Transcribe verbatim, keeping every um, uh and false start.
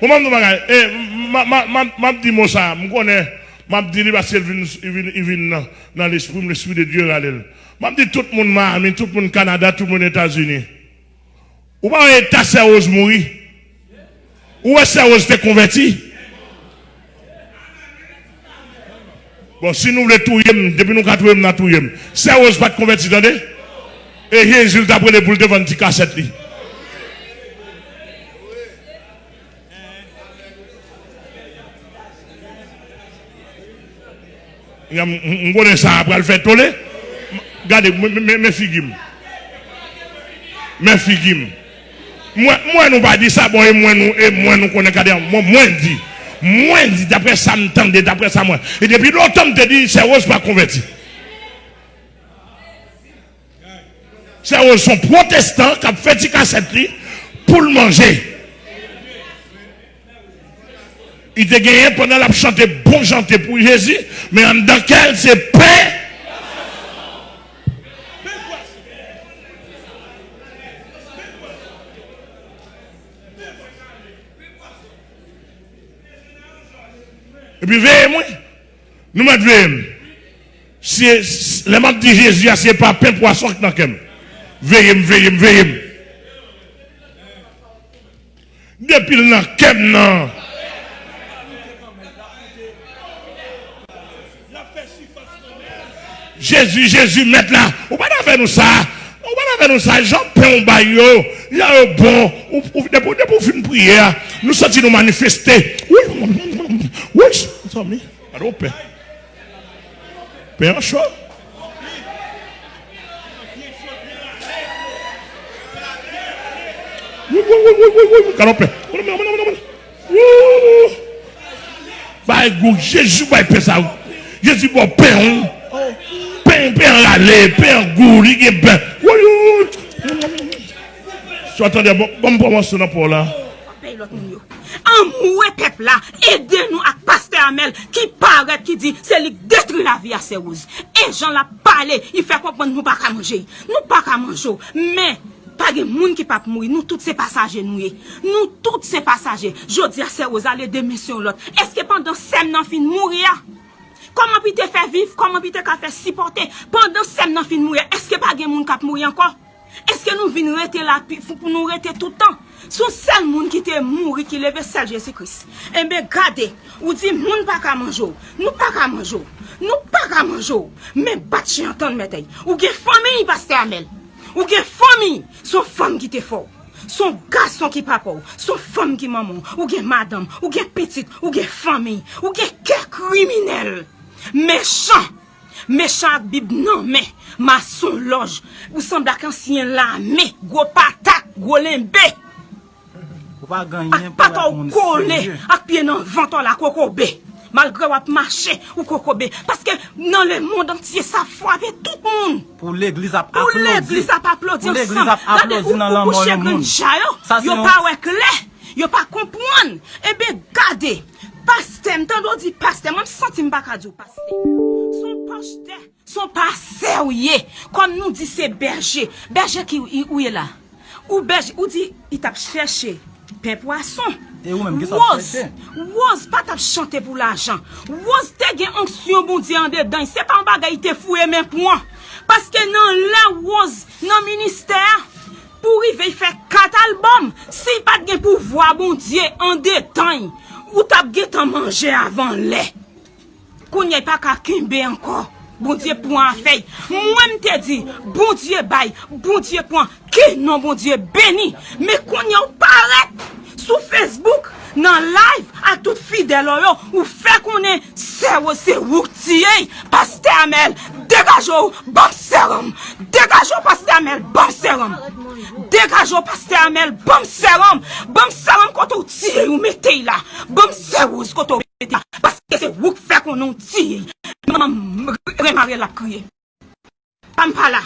Bon, m ap di yon bagay. E, m, m, m, m, m ap di mo sa a. M konnen, m ap di li paske l vin, li vin, li vin nan, nan lespri m, Lespri de Dye rale l. M ap di tout moun Miami, tout moun Kanada, tout moun Etazini. Ou pa wè eta Sè Rose mouri? Ou wè Sè Rose te konvèti? Bon, si nou vle touye m, depi nou ka touye m, n a touye m. Sè Rose pa t konvèti, tande? E Jezi l t ap rele pou l te vann ti kasèt li. M, m, m konnen sa a pral fè tole. Gade, men, men, men figi m. Men figi m. Mwen, mwen nou pa di sa, bon, e mwen nou, e mwen nou konnen kade, mwen, mwen di. Mwen di, daprè sa m tande, daprè sa mwen. E depi lontan m te di, Sè Rose pa konvèti. Sè Rose se yon pwotestan k ap fè ti kasèt li pou l manje. Li te genyen pandan l ap chante bon chante pou Jezi, men anndan kè l se pen. Epi veye m, wi. Nou mèt veye m. Si, si, lè m ap di Jezi a, se pa pen pwason k nan kè m. Veye m, veye m, veye m. Depi l nan kè m nan. Jezi, Jezi, mèt la. Ou pa ta fè nou sa. Ou pa ta fè nou sa. Jan pen ou bay yo, jan yo bon. Ou, ou, depi, depi ou fin priye a, nou santi nou manifeste. Wi, wi, zanmi. Gade yon pen. Pen an cho. Wi, wi, wi, wi, wi, wi, gade yon pen. Wou! Bay gou, Jezi bay pen sa. Jezi ba w pen, wi. Pen, pen an rale, pen an gou, li gen pen. Wi, wi, wi. Si w tande, bon, bon, bon, bon, se nan pa w la. Anmwe pèp la, ede nou ak pastè Amèl ki parèt, ki di se li k detwi lavi a Sè Rose. E jan l ap pale, li fè konprann nou pa ka manje. Nou pa ka manje w, men pa gen moun ki p ap mouri. Nou tout se pasaje nou ye. Nou tout se pasaje. Jodi a Sè Rose ale, demen se yon lòt. Èske pandan sè m nan fin mouri a, kòman pou l te fè viv, kòman pou l te ka fè sipòte? Pandan sè m nan fin mouri a, èske pa gen moun k ap mouri ankò? Èske nou vin rete la pi, pou, pou nou rete tout tan? Se yon sèl moun ki te mouri, ki leve, sèl Jezi Kris. Enben, gade, ou di moun pa ka manje w, nou pa ka manje w, nou pa ka manje w, men bat chen an tann mèt ay. Ou gen fanmi, pastè Amèl. Ou gen fanmi, se yon fanm ki te fè w. Se yon gason ki papa w, se yon fanm ki manman w. Ou gen madanm, ou gen pitit, ou gen fanmi, ou gen kè kriminèl. Mechan. Mechan ak bib nan men, masonlòj. Ou sanble ak ansyen lame, gwo patat, gwo lenbe. Ou pa gen anyen pou wè ak moun serye. Ak pata w kole, ak pye nan vant w la kokobe. Malgre w ap mache, ou kokobe. Paske nan lemonn antye, sa frape tout moun. Pou legliz ap aplodi. Pou legliz ap aplodi ansanm. Pou legliz ap aplodi nan lanmò yon moun. Gade, ou, ou, ou chagren deja yo. Yo pa wè klè. Yo pa konprann. Enben, gade. Pastè, m tande w di pastè. Mwen, m santi m pa ka di w pastè. Se yon pastè. Se yon pastè w ye. Kòm nou di se bèje. Bèje ki ou, ou ye la. Ou bèje, ou di, li t ap chèche pen pwason. E ou menm, kisa w ap chèche? Rose, Rose pa t ap chante pou lajan. Rose te gen onksyon Bondye andedan l. Se pa yon bagay li te foure men pran. Paske nan lè Rose nan ministè a, pou rive fè kat albòm, si l pa t gen pouvwa Bondye andedan l, ou t ap gentan manje avan lè. Kounye a, li pa ka kenbe ankò. Bondye pran afè l. Mwen, m te di, Bondye bay, Bondye pran, ke non Bondye beni. Men kounye a, ou parèt sou Facebook, nan live, ak tout fidèl ou yo, ou fè konnen Sè Rose se ou k tiye l. Pastè Amèl, degaje w, ban m sèran m. Degaje w, pastè Amèl, ban m sèran m. Degaje w, pastè Amèl, ban m sèran m. Ban m sèran m kote w tiye l, ou mete l la. Ban m Sè Rose kote w mete l la. Paske se ou k fè konnen w tiye l. Manman m, Remarel ap kriye. Pa m pa la.